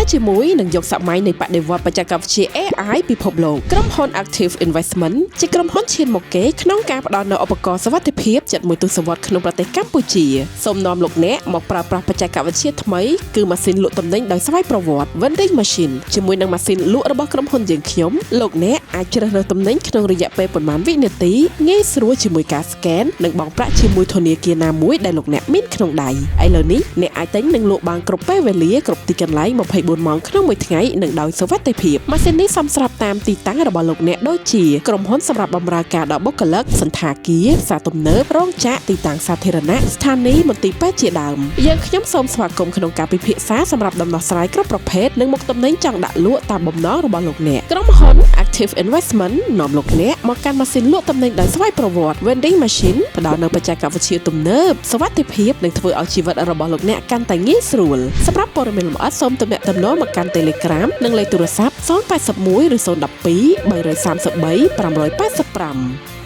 ដើរជាមួយនឹងយុគសម័យនៃបដិវត្តបច្ចេកវិទ្យា AI ពិភពលោកក្រុមហ៊ុន Active Investment ជាក្រុមហ៊ុនឈានមុខគេក្នុងការផ្ដល់នូវឧបករណ៍សុវត្ថិភាពជិតមួយទសវត្សរ៍ក្នុងប្រទេសកម្ពុជាសូមនាំលោកអ្នកមកប្រើប្រាស់បច្ចេកវិទ្យាថ្មីគឺម៉ាស៊ីនលក់ទំនិញដោយស្វ័យប្រវត្តិ Vending Machine ជាមួយនឹងម៉ាស៊ីនលក់របស់ក្រុមហ៊ុនយើងខ្ញុំលោកអ្នកអាចជ្រើសរើសទំនិញក្នុងរយៈពេលប៉ុន្មានវិនាទីងាយស្រួលជាមួយការ scan និងបង់ប្រាក់ជាមួយធនាគារណាមួយដែលលោកអ្នកមានក្នុងដៃឥឡូវនេះអ្នកអាចទិញនិងលក់បានគ្រប់ពេលវេលាគ្រប់ទីកន្លែង24ម៉ោងក្នុងមួយថ្ងៃនិងដោយសុវត្ថិភាពម៉ាស៊ីននេះសមស្របតាមទីតាំងរបស់លោកអ្នកដូចជាក្រុមហ៊ុនសម្រាប់បម្រើការដល់បុគ្គលិកសណ្ឋាគារផ្សារទំនើបរោងចក្រទីតាំងសាធារណៈស្ថានីយ៍មន្ទីរពេទ្យជាដើមយើងខ្ញុំសូមស្វាគមន៍ក្នុងការពិភាក្សាសម្រាប់ដំណោះស្រាយគ្រប់ប្រភេទនិងមុខទំនិញចង់ដាក់លក់តាមបំណងរបស់លោកអ្នកក្រុមហ៊ុន Active Investment នាំលោកអ្នកមកកាន់ម៉ាស៊ីនលក់ទំនិញដោយស្វ័យប្រវត្តិ Vending Machine ផ្ដល់នូវបច្ចេកវិទ្យាទំនើបសុវត្ថិភាពនិងធ្វើឲ្យជីវិតរបស់លោកអ្នកកាន់តែងាយស្រួលសម្រាប់ព័ត៌មានលម្អិតសូមទំនាក់ទំនងមកកាន់ Telegram និងលេខទូរស័ព្ទ081ឬ012 333 585។